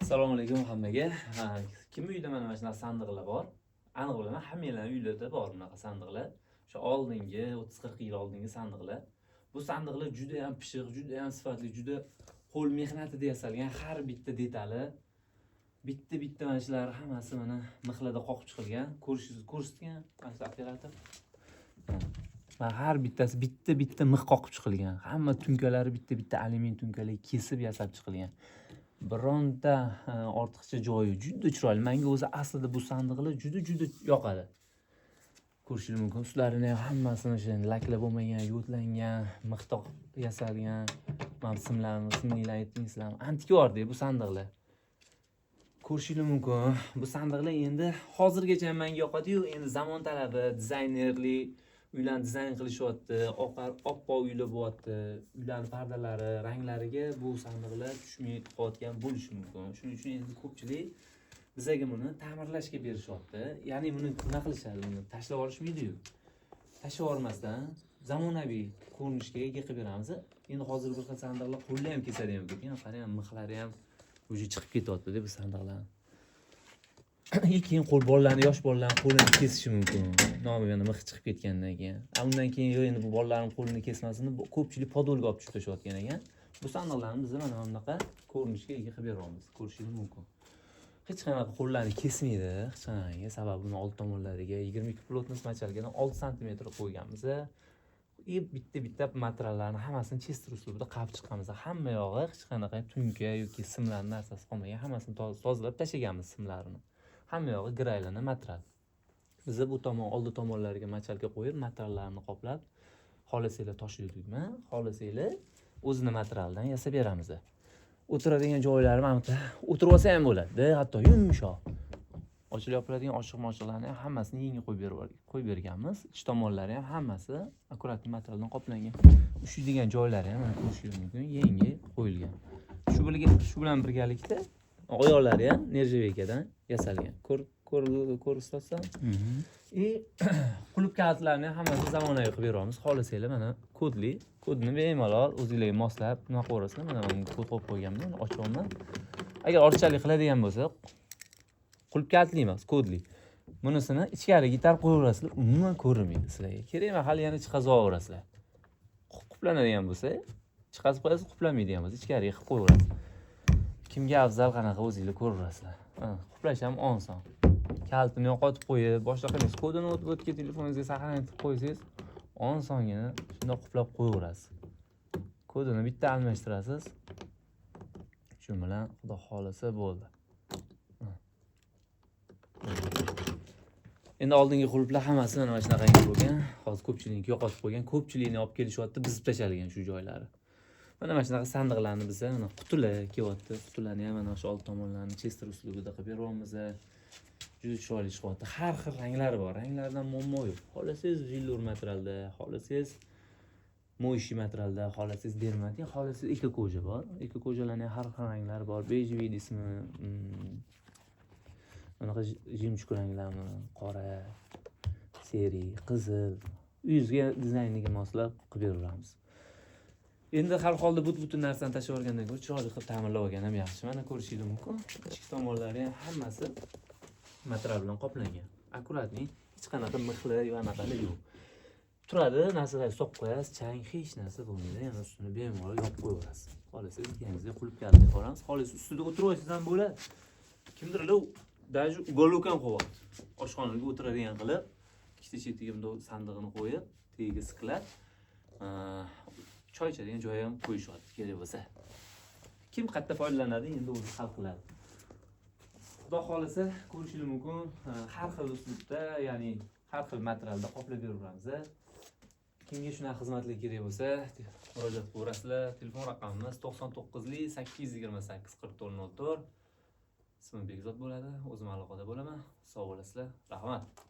Assalomu alaykum hammaga. Ha, kim uyda mana shunaqa sandiqlar bor? Aniq bilaman, hammanglarning uylarida bor bunaqa sandiqlar. O'sha oldingi 30-40 yil oldingi sandiqlar. Bu sandiqlar juda ham pishiq, juda ham sifatli, juda qo'l mehnatida yasalgan har bitta detali, bitta-bitta mana shular hammasi mana mixlarda qoqib chiqilgan. Ko'rishingiz ko'rsatgan mana shu operator. Mana har bittasi bitta-bitta mix qoqib chiqilgan. Hamma tunkalari bitta-bitta alyumin tunkalar kesib yasab chiqilgan. Bironta ortiqcha joyi juda chiroyli. Menga o'zi aslida bu sandiqlar juda-juda yoqadi. Ko'rishingiz mumkin. Ustlarini ham hammasini o'sha laklar bo'lmagan, yo'tlangan, mixtoq yasalgan. Mana simlarni, simlilar aytdingsizlarmi? Antikvarda bu sandiqlar. Ko'rishingiz mumkin. Bu sandiqlar endi hozirgacha ham menga yoqadi-yu, endi zamon talabi, dizaynerli uylarni dizayn qilishyapti, oqar oppoq uylar bo'lyapti. Uylarning pardalari, ranglariga bu sandiqlar tushmay qolayotgan bo'lishi mumkin. Shuning uchun endi ko'pchilik bizaga buni ta'mirlashga berishyapti. Ya'ni buni nima qilishadi? Buni tashlab yuborishmaydi-yu. Tashlab yubormasdan zamonaviy ko'rinishga ega qilib beramiz. Endi hozir bir xil sandiqlar qo'lda ham kesadi ham ko'p. Yana qarang, mixlari ham уже chiqib ketyapti-da bu sandiqlar. Keyin qo'l bolalarni, yosh bolalarni qo'lini kesishi mumkin. Nomi yana mix chiqib ketgandan keyin. Undan keyin yo'q, endi bu bolalarning qo'lini kesmasin deb ko'pchilik podolga olib tushib tashlayotgan ekan. Bu sandiqlarni biz mana bunaqa ko'rinishga ega qilib beryapmiz. Ko'rishingiz mumkin. Hech qanaqa qo'llarni kesmaydi, hech qanaqangi. Sababi buni old tomonlariga 22 плотность мочалка dan 6 santimetr qo'yganmiz. И bitta-bitta materiallarni hammasini chester uslubida qavib chiqqanmiz. Hamma yog'i hech qanaqa tunka yoki simlarning narsasi qolmagan. Hammasini tozalab tashlaganmiz simlarini. Hamma yog'i giraylana material. Biz bu tomon oldi tomonlariga мочалка qo'yib, materiallarni qoplab, xohlasanglar toshli tugma, xohlasanglar o'zini materialdan yasab beramiz. O'tiradigan joylari mana bu yerda o'tirib olsa ham bo'ladi, hatto yumshoq. Ochilib yopiladigan oshiq-moshiqlarni ham hammasini yangi qo'yib berganmiz. Ich tomonlari ham hammasi аккуратный materialdan qoplangan. Ushlaydigan joylari ham mana ko'rishingiz mumkin, yangi qo'yilgan. Shu bilan birgalikda oyoqlari ham нержавейка dan yasalgan. Ko'rsatsan. И qulf kalitlarni hammasi zamonaviy qilib beryapmiz. Xohlasanglar mana kodli, kodni bemalol o'zinglarga moslab nima qilaverasizlar. Mana buni kod qo'yib qo'yganman, uni ochyapman. Agar ortiqchalik qiladigan bo'lsa, qulf kalitli emas, kodli. Bunisini ichkariga itarib qo'yaverasizlar, umuman ko'rinmaydi sizlarga. Kerak mahal yana chiqazib olaverasizlar. Qulflanadigan bo'lsa, chiqazib qo'yasiz, qulflanmaydigan bo'lsa, ichkariga qilib qo'yaverasiz. Kimga afzal qanaqa o'zinglar ko'raverasizlar. Qulflash ham oson. Kalitini yo'qotib qo'yib, boshqa qilmaysiz. Kodini o'tga telefoningizga saqlanib qilib qo'ysangiz, osongina shundoq qulflab qo'yaverasiz. Kodini bitta almashtirasiz. Shu bilan Xudo xolasa bo'ldi. Endi oldingi qulflar hammasi mana shunaqangi bo'lgan. Hozir ko'pchilik yo'qotib qo'ygan, ko'pchilikni olib kelishyapti, buzib tashalgan shu joylari. Mana shunaqa sandiqlarni biza mana qutilar kelyapti. Qutilarni ham mana shu old tomonlarini chester uslubida qilib beryapmiz. Juda chiroyli chiqyapti. Har xil ranglari bor. Ranglardan muammo yo'q. Xohlasangiz velour materialda, xohlasangiz моющий materialda, xohlasangiz dermatin, xohlasangiz эко-кожа bor. Эко-кожа larning har xil ranglari bor. Бежевый deysizmi, anaqa жемчуг ranglarmi, qora, серый, qizil. Uyingizga dizayniga moslab qilib beraveramiz. Endi har holda butun narsani tashlab yuborgandan ko'ra chiroyli qilib ta'mirlab olgan ham yaxshi. Mana ko'rishingiz mumkin. Ichki tomonlari ham hammasi material bilan qoplangan. Аккуратный, hech qanaqa mixli yo anaqalar yo'q. Turadi, narsalar solib qo'yasiz, chang hech narsa bo'lmaydi. Yana ustini bemalol yopib qo'yaverasiz. Xohlasangiz keyingizga qulf kalitni qo'yamiz. Xohlasangiz ustida o'tirib olsangiz ham bo'ladi. Kimdirlar даже уголок ham qo'yapti. Oshxonaga o'tiradigan qilib, ikkita chetiga bundoq sandig'ini qo'yib, tagiga склад, choy ichadigan joyi ham qo'yishyapti kerak bo'lsa. Kim qayerda foydalanadi, endi o'zi hal qiladi. Xudo xolasa ko'rishingiz mumkin, har xil uslubda, ya'ni har xil materialda qoplab beraveramiz. Kimga shunaqa xizmatlar kerak bo'lsa, murojaat qilaverasizlar. Telefon raqamimiz 99 828 44 04. Ismim Bekzod bo'ladi. O'zim aloqada bo'laman. Sog' bo'lasizlar. Rahmat.